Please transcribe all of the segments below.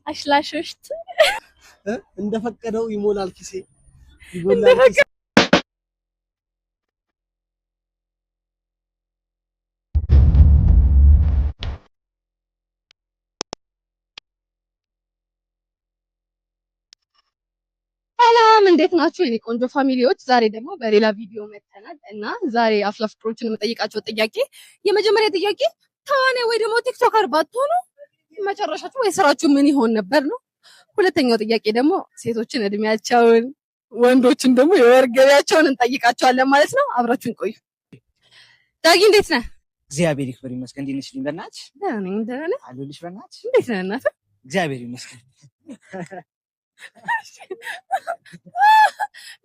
አሽላሾሽት። እንደፈቀደው ይሞላል ኪሴ፣ ይጎላል ኪሴ። ሰላም፣ እንዴት ናችሁ የኔ ቆንጆ family ዎች? ዛሬ ደግሞ በሌላ ቪዲዮ መጥተናል እና ዛሬ አፍላ ፍቅሮችን የምጠይቃቸው ጥያቄ፣ የመጀመሪያ ጥያቄ ተዋናይ ወይ ደግሞ TikToker ባትሆኑ መጨረሻችሁ ወይ ስራችሁ ምን ይሆን ነበር ነው። ሁለተኛው ጥያቄ ደግሞ ሴቶችን እድሜያቸውን፣ ወንዶችን ደግሞ የወር ገቢያቸውን እንጠይቃቸዋለን ማለት ነው። አብራችሁን ቆዩ። ዳጊ፣ እንዴት ነህ? እግዚአብሔር ይክበር ይመስገን። እንዴት ነሽ? በእናትሽ። ደህና ነኝ። ደህና ነህ? አለሁልሽ። በእናትሽ። እንዴት ነህ እናትህ? እግዚአብሔር ይመስገን።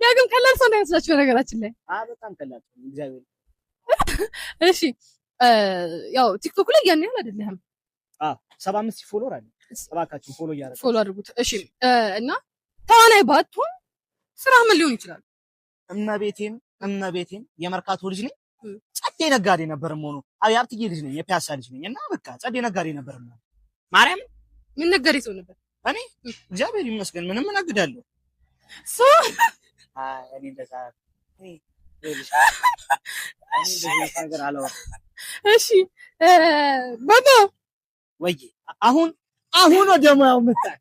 ዳግም ቀላል ሰው እንዳይመስላችሁ በነገራችን ላይ። በጣም ቀላል ሰው ነኝ፣ እግዚአብሔር። እሺ፣ ያው ቲክቶክ ላይ ያን ያህል አይደለህም። 75 follower አለ። እባካችሁ follow እያደረጋችሁ follow አድርጉት። እሺ፣ እና ተዋናይ ባትሆን ስራ ምን ሊሆን ይችላል? እመቤቴን እመቤቴን፣ የመርካቶ ልጅ ነኝ። ጸዴ ነጋዴ ነበር የምሆነው። አዎ፣ የሀብትዬ ልጅ ነኝ፣ የፒያሳ ልጅ ነኝ። እና በቃ ጸዴ ነጋዴ ነበር የምሆነው። ማርያም። ምን ነጋዴ ሰው ነበር? እኔ እግዚአብሔር ይመስገን ምንም እነግዳለሁ። So አይ፣ እኔ እንደዛ እኔ ይኸውልሽ፣ እኔ እንደዚህ አይነት ነገር አላወራም። እሺ፣ ባባ። ወይ፣ አሁን አሁን ወደ ሙያው መጣን።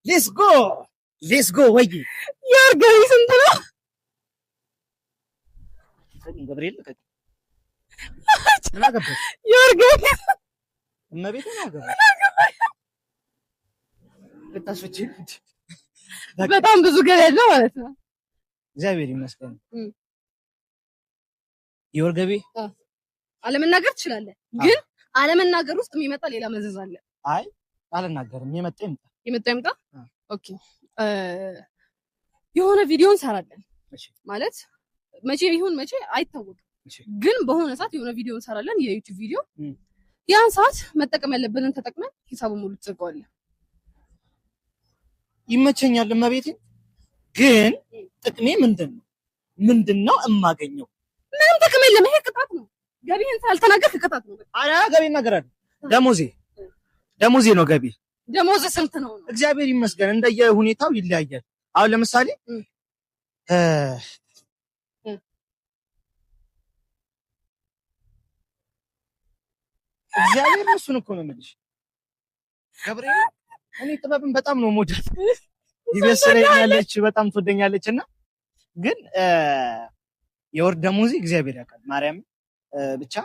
Let's go, let's go። ወይ። የወር ገቢ ስንት ነው? ገብርኤል ልቀቂ። ምን አገባሽ? የወር ገቢ። እመቤቴን አገባሽ። ልታስፈቺ ነው። በጣም ብዙ ገቢ ያለው ማለት ነው። እግዚአብሔር ይመስገን። የወር ገቢ አለመናገር ትችላለህ፣ ግን አለመናገር ውስጥ የሚመጣ ሌላ መዘዝ አለ። አይ፣ አልናገርም። የመጣ ይምጣ። የመጣ ይምጣ። አ። Okay፣ የሆነ ቪዲዮ እንሰራለን። እሺ። ማለት መቼ ይሁን መቼ አይታወቅም፣ እሺ። ግን በሆነ ሰዓት የሆነ ቪዲዮ እንሰራለን፣ የዩቲዩብ ቪዲዮ። ያን ሰዓት መጠቀም ያለብንን ተጠቅመን ሂሳቡን ሙሉ ትዘጋዋለህ። ይመቸኛል። እመቤቴን፣ ግን ጥቅሜ ምንድን ነው? ምንድን ነው እማገኘው? ምንም ጥቅም የለም። ይሄ ቅጣት ነው። ገቢህን ሳልተናገርክ ቅጣት ነው። አረ ገቢ እናገራለሁ። ደሞዜ ደሞዜ ነው ገቢ። ደሞዝ ስንት ነው ነው? እግዚአብሔር ይመስገን እንደየ ሁኔታው ይለያያል። አሁን ለምሳሌ እግዚአብሔር እሱን እኮ ነው የምልሽ። ገብርኤል፣ እኔ ጥበብን በጣም ነው የምወዳት። ይበስለኛለች፣ በጣም ትወደኛለች። እና ግን የወር ደሞዜ እግዚአብሔር ያውቃል። ማርያም፣ ብቻ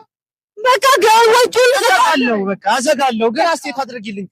በቃ ገወጩ። አዘጋለሁ፣ በቃ አዘጋለሁ። ግን አስቴት አድርጊልኝ።